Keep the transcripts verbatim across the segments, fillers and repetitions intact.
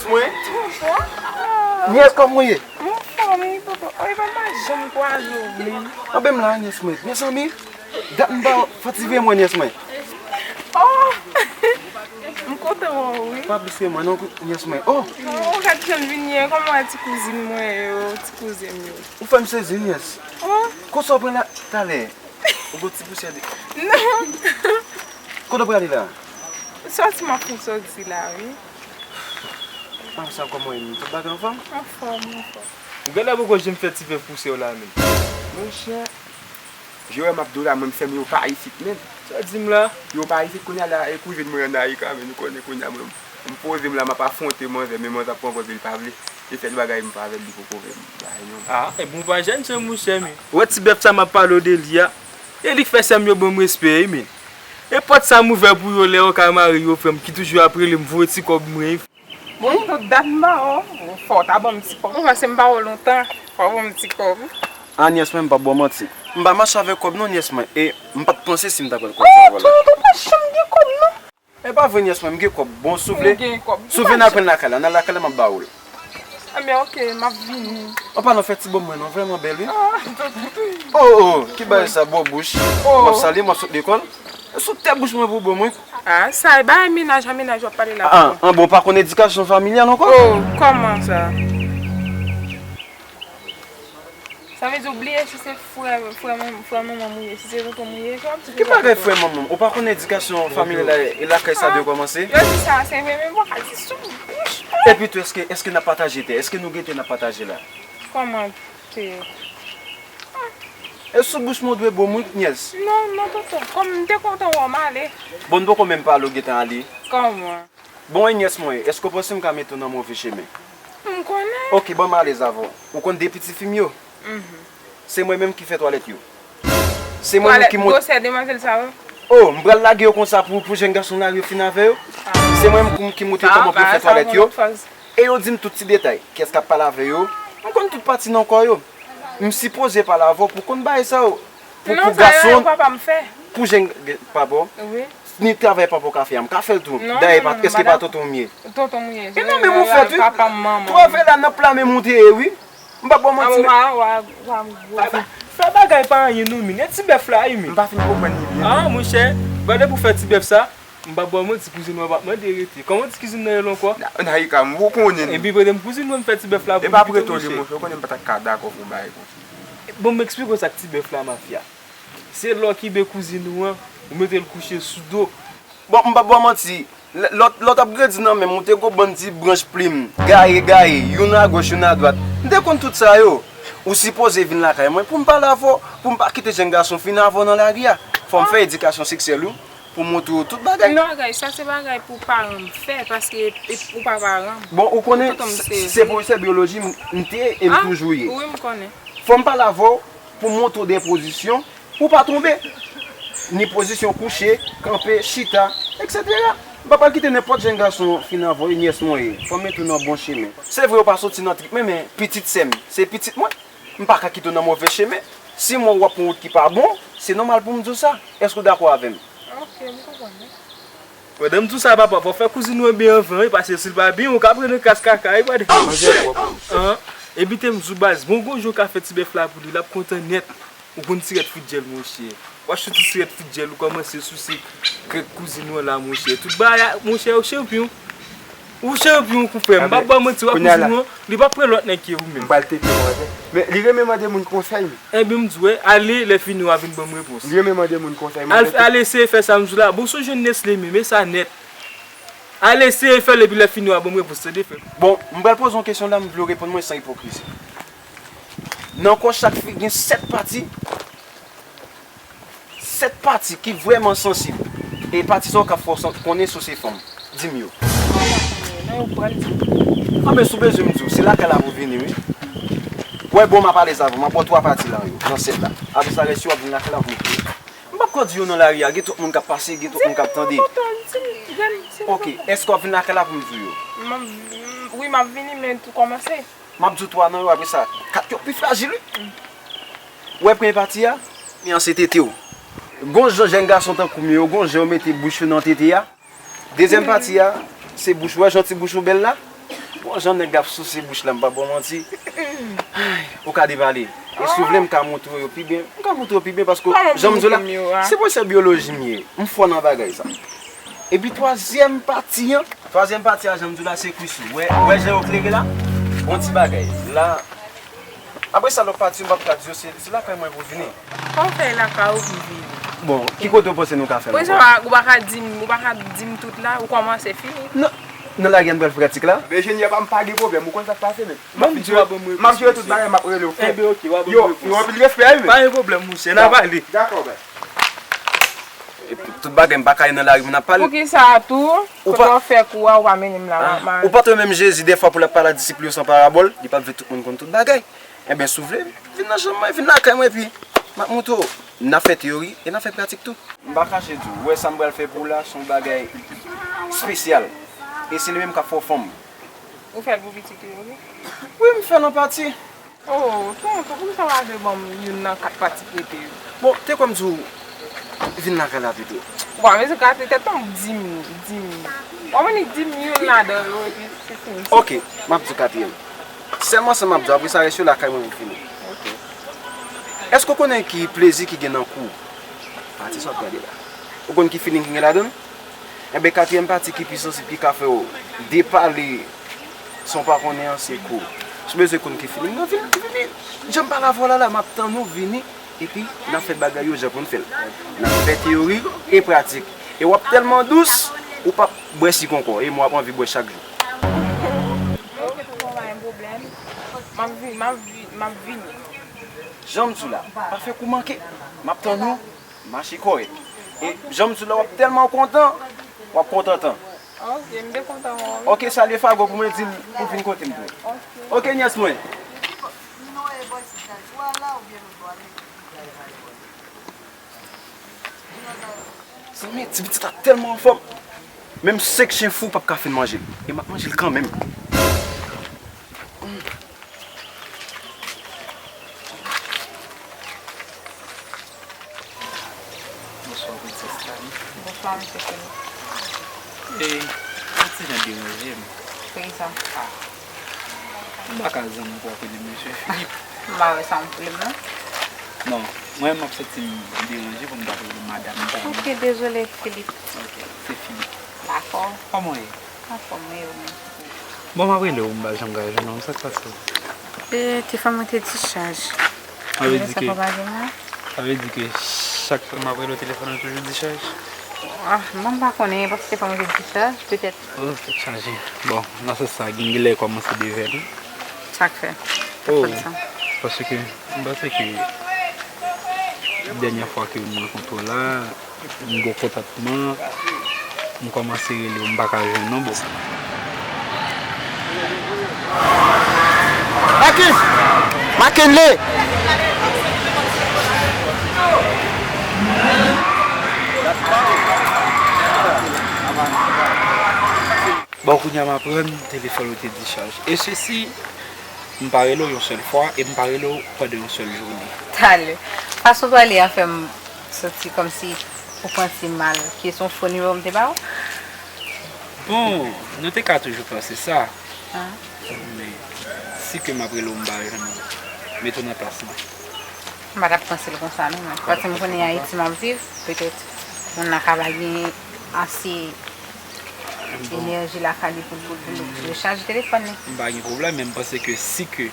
Mwen? Tonton? Nyès, kòman w ye? M anfòm wi, tonton. Oy, papa, janm kwaze w menm. Anben m la, nyès mwen. Mezanmi, dat m pa fè ti veye mwen, nyès mwen. Oh! M kontan wè w wi. Pa plis ke mwen non, nyès mwen. Oh! Oh, gad jan l vin ye. Kòman w wè ti kouzin mwen yo, ti kouzen m yo? Ou fè m sezi, nyès. Oh! Konsa w pran la talè? Ou gon ti pousyè de... Non. Kote w prale la? Sòti m ap fon sòti la, wi. Ah, sa kòman w ye menm? Tout bagay anfòm? Anfòm, anfòm. Ou genlè poko janm fè ti vè pouse w la menm. Monchè, jan w wè m ap di w la, mwen m fèmen yo pa isit menm. Sa w di m la? Yo pa isit kounye a la, e kouzin mwen an Ayika, men nou konnen kounye a mwen, m poze m la, m ap afwonte manzè, men manzè ap pran pòz li pa vle. E sèl bagay m fè avè l, li poko fè m bagay non. Ah, ebyen w pa jèn, se monchè, men. Ou wè ti bèf sa m ap pale w de li a? E li k fè sè m yo ban m respè, wi, men. E pòt sa m ouvè pou yo lè yo ka mare yo, frè m, ki toujou ap rele m voye ti kòb mwen. Bon, tout dat m ba w, fò w ta ban m ti kòb. Ou wè se m pa wè w lontan, fò w ban m ti kòb. Ah, nyès mwen, m p ap ba w manti. M pa mache avèk kòb non, nyès mwen. E m pa t panse si m ta pral kòb sa vòlè. Tonton, pa janm gen kòb non. E pa vre, nyès mwen, m gen kòb. Bon, si w vle, si w vle n al pran lakay la, n al lakay la, m ap ba ou l. Enben, oke, m ap vini. An palan, fè ti bòm mwen non, vrèman bèl, wi. Oh, oh, ki bagay sa, bò bouch. W ap salye m, w ap sot lekòl. Sou tèt bouch mwen pou bòm, wi. Ah, sa e bagay mennaj a mennaj w ap pale la. Ah, ah, bon, w pa konn edikasyon familyal ankò? Oh, kòman sa? Sa vle di w bliye si se frè, frè manm-, frè manman m ou ye, si se tonton m ou ye, sa w ap di. Ki bagay frè manman m? Ou pa konn edikasyon familyal la e lakay sa dwe kòmanse? Yo di sa, se vre, men m pa ka di sou bouch. Epi tou, èske, èske n ap pataje tè? Èske nou gen tè n ap pataje la? Kòman tè? E sou bouch mwen w dwe bò m wi, nyès. Non, non, tonton. Kòm m te kontan wè w, m ale. Bon, n poko menm pale, w gentan ale. Kòman? Bon, e nyès mwen, èske w panse m ka mete w nan move chemen? M konnen. Oke, ban m alèz avè w. Ou konn de piti fi m yo? Mhm. Se mwen menm ki fè twalèt yo. Se mwen menm ki mont... Gwosè demwazèl sa yo? Oh, m pral lage yo konsa pou, pou jèn gason lari yo fin avè yo? Ah. Se mwen menm ki, ki montre kòman pou yo fè twalèt yo. E yo di m tout ti detay. Kiyès k ap pale avè yo? M konn tout pati nan kò yo. M sipoze pale avè w pou konn bagay sa yo. Pou, pou gason, pou jèn, papa w? Wi. Ni travay papa w ka fè a, m ka fè l tou. Dayè, èske pa tonton m ye? Tonton m ye. E non, men ou fèt, wi. Papa m, manman m. Twò fè la nan pla menm ou te ye, wi. M p ap ba w manti, men... Fè bagay pa anyen non, men. E ti bèf la, wi, men. M pa fin konprann li byen. Ah, monchè, gade pou fè ti bèf sa. M p ap ba w manti, kouzin mwen p ap mande rete. Kòman ti kouzin nan rele ankò? Na-, Naika, m, ou konnen. Epi, kote m kouzin mwen, m fè ti bèf la pou li, monchè. Epi, monchè, ou konnen m pa ta ka dakò pou bagay konsa. Bon, m eksplike w sa k ti bèf la, mafya. Se lè w kenbe kouzin ou an, ou mete l kouche sou do. Bon, m p ap ba w manti, lè, lè w t ap grandi nan men m, ou te gon bann ti branch plim, gaye, gaye, youn agòch, youn adwat. M te konn tout sa yo. Ou sipoze vin lakay mwen pou m pale avè w, pou m pa kite jèn gason fin avè w nan lari a. Fò m fè edikasyon seksyèl ou, pou m montre w tout bagay. Non, bagay, sa se bagay pou paran m fè, paske e, e, ou pa paran m. Bon, ou konnen, se pwofesè biyoloji m, m te ye e m toujou ye. Wi, m konnen. Fò m pale avè w pou m montre w de pozisyon pou w pa tonbe. Ni pozisyon kouche, kanpe, chita, etsetera. M pa pral kite nenpòt jèn gason fin avè w, e nyès mwen ye. Fò m mete w nan bon chemen. Se vre w pa soti nan trip mwen, men pitit sè m, se pitit mwen. M pa ka kite w nan move chemen. Si m wè w ap pran wout ki pa bon, se nòmal pou m di w sa. Èske w dakò avè m? Ok, m konprann wi. Pandan m di w sa, papa, fò w fè kouzin ou an byen anvan, wi, paske si l pa byen, ou ka pran nan kras kaka, wi, pa de... Manzè twòp, wi. An, epi te m di w, baz, bon, gon jou w ka fè ti bèf la pou li, l ap kontan nèt. Ou konn sirèt fridjèl, monchè. W ap soti sirèt fridjèl, ou kòmanse souse krèk kouzin ou an la, monchè. Tout bagay, monchè, ou chanpyon. Ou chanpyon, konpè m. M p ap ba w manti, w ap kouzin ou an, li p ap pran lòt nèg ke ou menm. M pral tete manzè. Men li renmen mande moun konsèy. Enben, m di w, ale, lè fini w a vin ban m repons. Li renmen mande moun konsèy. Al, al eseye fè sa m di w la. Bon, si w jwenn Nestlé menm, e sa nèt. Al eseye fè l, epi lè fini w a ban m repons, tande frè m. Bon, m pral poze w yon kesyon la, m vle w reponn mwen san ipokrizi. Nan kò chak fi gen sèt pati. Sèt pati ki vrèman sansib. E pati sa yo k ap fè w san-, konnen si w se fanm. Di m yo. Nan yo pral di. Anben, si w bezwen m di w, se lakay la pou w vini, wi. Wè, bon, m ap alèz avè w, m ap ba w twa pati la yo, nan sèt la. Apre sa, rès yo w ap vin lakay la pou m di w. M p ap ka di yo nan lari a, gen twòp moun k ap pase, gen twòp moun k ap tande. Ok, èske w ap vin lakay la pou m di w yo? Wi, m ap vini, men tou kòmanse. M ap di w twa nan yo, apre sa, kat yo pi frajil, wi. Wè premye pati a? Men an se tete w. Gon jan jèn gason tankou m yo, gon jan yo mete bouch yo nan tete a. Dezyèm pati a, se bouch, wè jan ti bouch ou bèl la. Bon, jan nèg la ap souse bouch la, m p ap ba w manti. Ay, ou ka depale. E si w vle, m ka montre w yo pi byen. M ka montre w pi byen paske, jan m di w la, se pwofesè byoloji m ye. M fò nan bagay sa. Epi twazyèm pati an, twazyèm pati a, jan m di w la, se kwis ou. Wè, wè jan yo klere la? Yon ti bagay. La, apre sa, lòt pati yo, m p ap ka di yo, se, se lakay mwen pou vini. Kòman w fè lakay ou pou vini? Bon, ki kote w panse nou ka fè l ankò? Ou pa ka di m, ou pa ka di m tout la, ou kòmanse fini. Non, nan lari a n pral fè pratik la. Enjenyè pa m pa gen pwoblèm, ou konn sa k pase menm. Ban m di w, w a ban m repons, mesye. M ap jere tout bagay, m ap rele w frè. Enben, oke, w a ban m repons. Yo, yo anpil respè, wi, men. Pa gen pwoblèm, monchè, n a pale. Dakò, bèl. Epi tout bagay, m pa ka ye nan lari, moun ap pale. Poukisa tou, kote w fè kou a, ou pa mennen m la, m a, m a. Ou pa t wè menm Jezi, dèfwa pou l ap pale a disip li yo san parabòl, li pa t vle tout moun konn tout bagay. Enben, si w vle, vin nan chanm mwen, vin lakay mwen, epi m ap montre w. N a fè teyori e n a fè pratik tou. M pa kache di w, ou wè sa m pral fè pou w la, se yon bagay espesyal. E se li menm k ap fè w fanm. Ou fè l pou pitit ou yo, wi? Wi, m fè l an pati. Oh, tonton, poukisa w pa vle ban m youn nan kat pati k rete yo? Bon, te kwè m di w vin lakay la pito. Ou pa bezwen gate tèt non, di m, di m. W ap annik di m youn ladan yo, epi se fini. Oke, m ap di w katriyèm. Sèlman sa m ap di w, apre sa, rès yo lakay mwen pou fini. Oke. Èske w konnen ki plezi ki gen nan kou? Pati sa w ap gade la. Ou konn ki feeling ki gen ladan l? Enben, katriyèm pati ki pi sansib, ki ka fè w depale san w pa konnen an, se kou. Si w bezwen konn ki feeling nan, vin, vin, vin. Jan m pale avè w la, la, m ap tann ou vini, epi n a fè bagay yo jan pou n fè l. N a fè teyori e pratik. E w ap tèlman dous, ou p ap bwè sik ankò. E mwen, w ap anvi bwè chak jou. Oke, tonton, pa gen pwoblèm. M ap vi-, m ap vi-, m ap vini. Jan m di w la, pa fè kou manke. M ap tann ou. Mache kòrèk. E jan m di w la, w ap tèlman kontan, w ap kontan tan. Ok, m te kontan wè w, wi. Ok, salye Fago pou mwen, di l pou vin kote m tou. Ok. Ok, nyès mwen. Zanmi, ti pitit la tèlman anfòm. Menm senk chen fou p ap ka fin manje l. E m ap manje l kanmenm. Bonswa, Prensès Lani. Bonswa, Mesye Philippe. E, yon ti jan deranje m. Poukisa? Ah. M pa ka zanmi pou ap rele Mesye Philippe. M pa wè sa yon pwoblèm, non. Non, mwen, m ap santi m deranje pou m t ap rele madanm zanmi. Ok, dezole, Philippe. Ok, se Philippe. Dakò. Kòman w ye? Anfòm, wi, ou menm? Bon, m ap rele w, m pa janm ka jwenn ou, sa k pase? E, telefòn mwen te dichaj. Sa vle di ke, sa vle di ke chak fwa m ap rele w, telefòn nan toujou dichaj? Ah, mwen m pa konnen, paske telefòn mwen te dichaj, petèt. Oh, tèt chaje. Bon, nan sans sa, gen, genlè kòmanse devèn wi. Sa k fè? Oh, paske m panse ke dènyè fwa ke m rankontre w la, m gen kontantman, m kòmanse rele w, m pa ka jwenn non, bro. Marcus! Mackenley! Bon, kounye a m aprann telefòn ou te dichaj. E sesi, m pa rele w yon sèl fwa e m pa rele w pandan yon sèl jounen. Talè. Fason w pale a fè m santi kòmsi ou panse mal, ke se yon fo nimewo m te ba w? Bon, nou te ka toujou panse sa. Ah. Men, si ke m ap rele w, m pa jwenn ou, mete w nan plas mwen. M pa t ap panse l konsa, non, men. Paske m konnen Ayiti m ap viv, petèt, moun nan ka pa gen ase enèji lakay li pou, pou, pou, pou rechaje telefòn li. M pa gen pwoblèm, men m panse ke si ke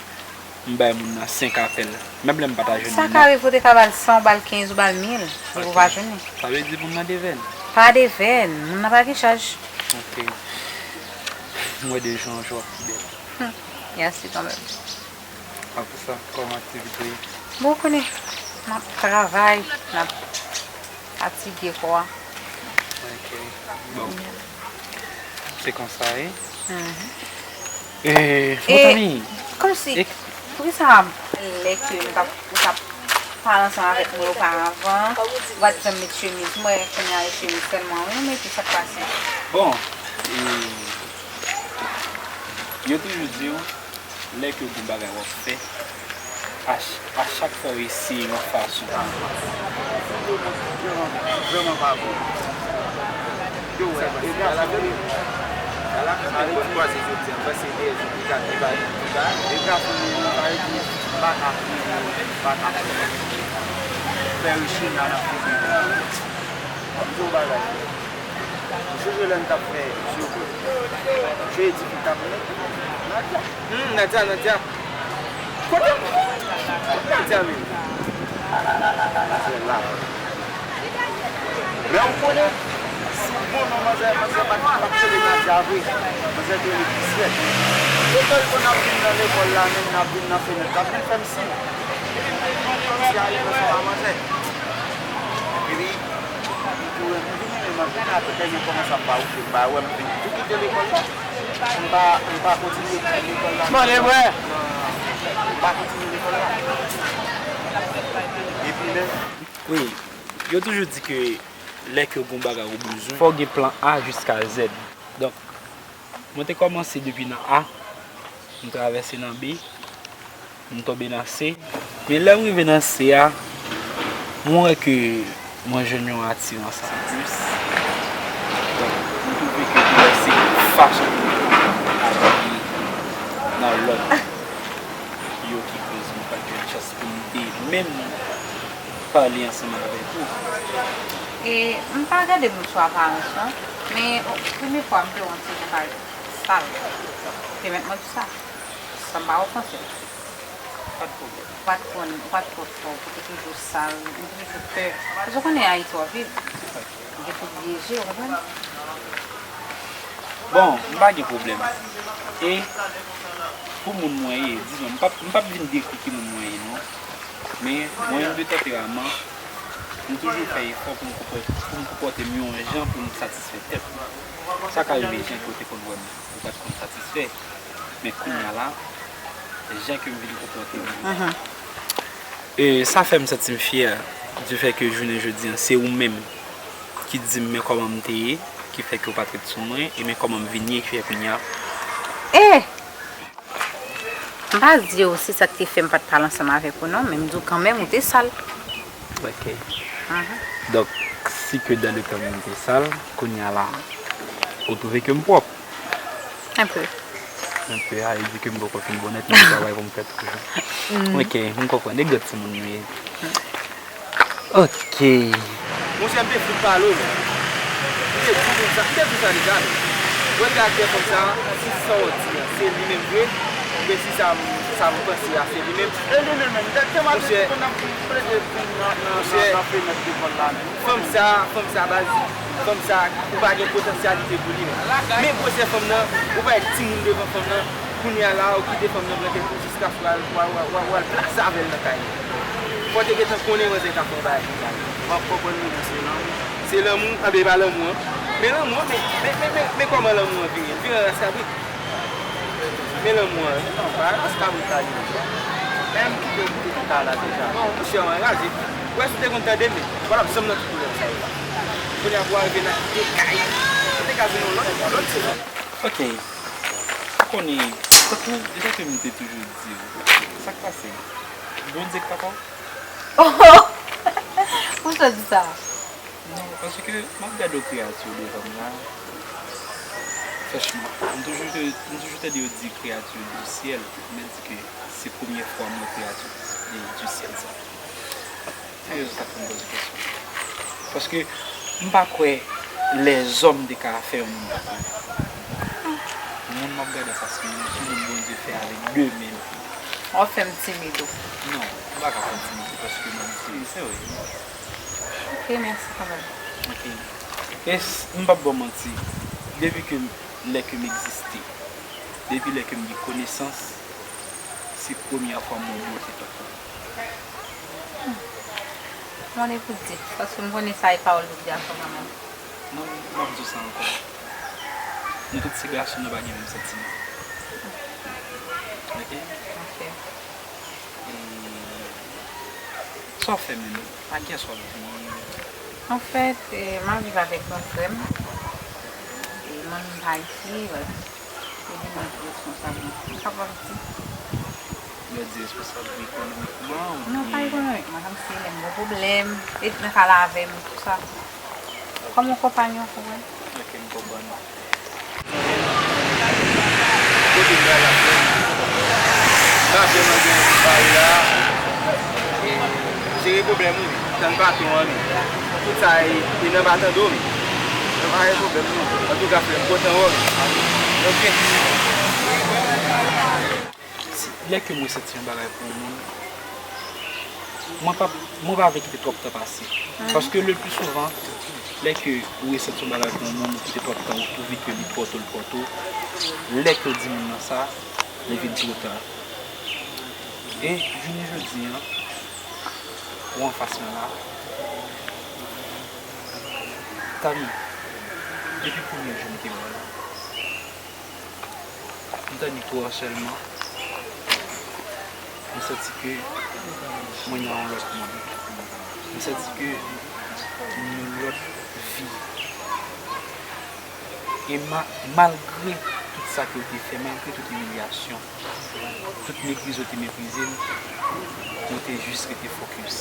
m bay moun nan senk apèl, menm lè m pa ta jwenn li, sa ka rive ou te ka ba l san, ou ba l kenz, ou ba l mil, epi ou pa jwenn li. Sa vle di moun nan devèn? Pa devèn, moun nan pa gen chaj. Ok. M wè de jou an jou w ap pi bèl. Hmm. Mèsi kanmenm. Apre sa, kòman aktivite w ye? Bon, ou konnen, m ap travay, m ap fatige kò a. Ok. Bon. Se konsa, wi. Mhm. E, e, montanmi. Kòmsi, e, poukisa lè ke nou t ap, ou t ap pale ansanm avèk mwen oparavan, ou pa t janm met chemiz mwen, kounye a e chemiz sèlman ou mete, sa k pase? Bon, e, yo toujou di w, lè ke w gen bagay w ap fè, a ch-, a chak fwa w eseye yon fason. Vrèman, vrèman pa bon. Yo, wè, e gade la, Ala m sot kwaze jodi a, m panse de jou li ka, li va, li va. Li ka fini, li va rete, m pa ka fini, m pa ka fè. Fè riche nan nan fini. M di w bagay. Ou sonje lè n t ap fè jwe, jwe di ki t ap Nadia. Hmm, Nadia, Nadia. Kote m? Kote Nadia menm? Manzè la. Men ou konnen, sou bon non manzè, manzè pa t, pa t rele Nadia vre. Manzè te rele Pisrèt. Detan l konn ap vin nan lekòl la, menm n ap vin nan fenèt, l ap vin fè m siy. Kòmsi a rive ansanm a manzè. Epi, m tou, m vin renmen manzè la, tout lè gen kòmanse ap fawoche m, ba wè m vin tou kite lekòl la. M pa, m pa kontinye lekòl la. Mande vre. M pa kontinye lekòl la. Epi menm. Wi, yo toujou di ke lè ke w gen yon bagay ou bezwen, fò w gen plan A jiska Z. Donk, mwen te kòmanse depi nan A, m travèse nan B, m tonbe nan C. Men lè m rive nan C a, mwen wè ke mwen jwenn yon atirans an plis. Donk, m twouve ke koulè se fason pou mwen abiye nan lòd yo ki koz mwen pa t jwenn chans pou m te menm pale ansanm avèk ou. E m pa gade moun sou aparans non, men o, premye fwa m te wè yon ti jan bagay sal. Pèmèt mwen di sa, san m pa ofanse. Pa t pwoblèm. Ou pa t konn, ou pa t twò fò, ou te toujou sal, ou te toujou pè. Paske ou konnen Ayiti w ap viv. Ou gen pou vye je, ou konprann? Bon, m pa gen pwoblèm. E pou moun mwen ye, dizon, m p ap, m p ap vin dekri ki moun mwen ye, non. Men, mwen menm de tanperaman, m toujou fè efò pou m konpò-, pou m konpòte m yon jan pou m satisfè tèt mwen. Sa ka rive jan ke w te konn wè m, ou pa t konn satisfè. Men kounye a la, jan ke m vin konpòte m. E sa fè m santi m fyè du fait que jounen jodi a, se ou menm ki di m men kòman m te ye, ki fè ke w pa t ret sou mwen, e men kòman m vin ye, ki fè kounye a. E! M pa di w si sa k te fè m pa t pale ansanm avèk ou non, men m di w kanmenm ou te sal. Ok. Donk, si ke dans le temps m te sal, kounye a la, ou twouve ke m pwòp? Enpe. Enpe, a, e di ke m poko fin bon nèt, men travay pou m fè toujou. Ok, m konprann. E gad timoun nou ye. Ok. Monchè, m te fout pale w, men. M te di w sa, m te di w sa deja, men. Wè karaktè fanm sa, si sa w di a, se li menm vre, oubyen si sa, sa m panse a, se li menm. E li menm, menm. Monchè, monchè, fanm sa, fanm sa, baz, fanm sa, ou pa gen potansyalite pou li, men. Men gwosè fanm nan, ou parèt timoun devan fanm nan, kounye a la, ou kite fanm nan plante pou jiskaske w al, w al, w al, w al, w al plase avè l nan kay li. Fò w te gentan konnen manzè t ap fè yon bagay konsa. W ap konprann mwen, men se lanmou. Se lanmou, anben, e pa lanmou an. Men lanmou an, men, men, men, men, men kòman lanmou an vire? L vire an ras kabrit. Men lanmou an, non, pa ras kabrit la li ye. Menm kite w kite tout sa la deja. Non, monchè, w anraje. Ou wè si w te konn tande m, men, w pa t ap janm nan tout pwoblèm sa yo la. Kounye a pou w arive nan kite kay. Ou te ka vin yon lòt, lòt sezon. Ok. Ou konnen, tankou jan ke m te toujou di w, sa k pase? Bondye k papa w? Oh! Poukisa w di sa? Non, paske m ap gade yon kreyati devan m la. Franchman, m toujou te, m toujou tande yo di kreyati du ciel, men di ke se premye fwa m wè kreyati du ciel sa. Se rezon sa k fè m poze kesyon. Paske m pa kwè lèzòm te ka fè yon moun tankou w. Moun m ap gade anfas mwen, se moun Bondye fè avèk de men l. W ap fè m timid ou. Non, m pa ka fè w timid paske m ap di se vre. Ok, mèsi kanmenm. Ok. E s-, m p ap ba w manti. Depi ke m, lè ke m egziste, depi lè ke m gen konesans, se premyè fwa m wè yon bote tankou w. Mande pou di, paske m konnen sa e pawòl pou di a fò kanmenm. Non, m ap di w sa ankò. Nou tout se gason, nou pa gen menm santiman. Ok? Ok. E sa w fè menm? Ak kiyès w ap viv? Anfèt, e, m ap viv avèk gran frè m. E, manmi m pa isit, e li menm ki responsab mwen. Sa w ap di? Lè w di responsab ekonomikman oubyen? Non, pa ekonomikman, kòmsi lè m gen pwoblèm, e li nan ka lave m, tout sa. Kòm yon konpanyon, ou konprann? Ok, m konprann. Pwoblèm ou, tann patwon an, men. Tout sa e, e nan pa tande w, men. Mwen pa gen pwoblèm, non. Antouka, frè m, m kontan wè w, men. Ok. Si, lè ke mwen santi yon bagay pou yon moun, mwen pa, mwen pa vle kite twòp tan pase. Paske le pli souvan, lè ke ou resanti yon bagay pou yon moun, ou kite twòp tan, ou twouve ke li twò to, li twò to, lè ke w di moun nan sa, li vin twò ta. E jounen jodi a, ou anfas mwen la, Tani, depi premye jou m te wè w la, m tande kou an sèlman, m santi ke mwen nan yon lòt mond. M santi ke m nan yon lòt vi. E ma-, malgre tout sa ke w te fè, malgre tout imilyasyon, tout meprize w te meprize m, mwen te jis rete fokis.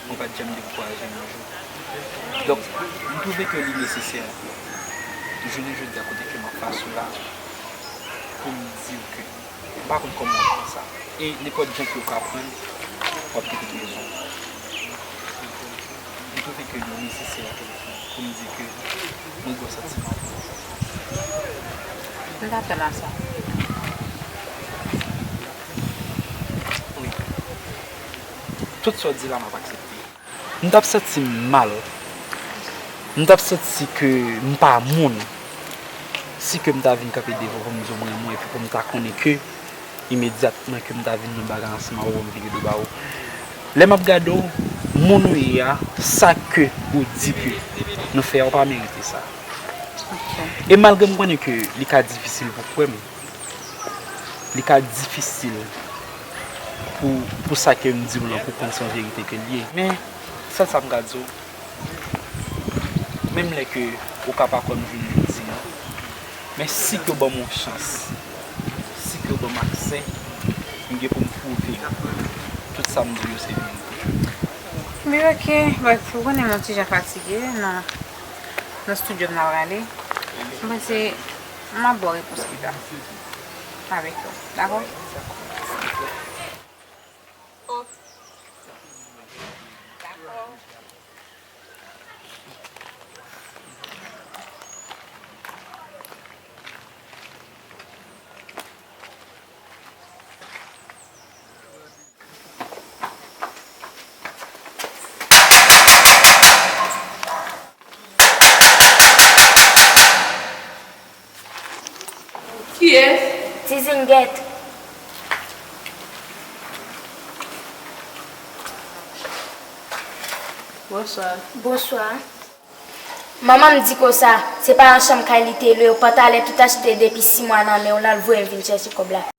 Mwen pa t janm dekouraje yon jou. Donk, m twouve ke li nesesè, jounen jodi a, kote ke m anfas ou la, pou m di w ke m pa konn kòman w pran sa. E nenpòt jan ke w ka pran l, w ap gen tout rezon. M twouve ke li nesesè pou m di ke mwen gen yon santiman pou ou. M t atann a sa. Wi. Tout sa w di la, m ap aksepte. M t ap santi m mal. M t ap santi ke m pa moun. Si ke m ta vin kanpe devan w pou m di w m renmen w, epi pou m ta konnen ke imedyatman ke m ta vin nan bagay ansanm avè w, m vire do ba ou. Lè m ap gade w, moun ou ye a, sa ke ou di ke nou fè a, ou pa merite sa. E malgre m konnen ke li ka difisil pou kwè m, li ka difisil pou, pou sa ke m di w lan, pou konn se yon verite ke l ye. Men, sèl sa m ka di w, menm lè ke ou ka pa kwè m jounen jodi a, men si ke w ban m yon chans, si ke w ban m aksè, m gen pou m pwouve w tout sa m di w yo se verite. Men ok, brèf, ou konnen m yon ti jan fatige nan, nan estidyo m nan prale. M panse m ap ba w repons pita avèk yo, dakò? Kiyès? Ti Zingèt. Bonswa. Bonswa. Manman m di konsa, se pa nan chanm kay li te lwe, yo pantalè tout achte depi sis mwa nan men w, l al voye m vin chèche kòb la.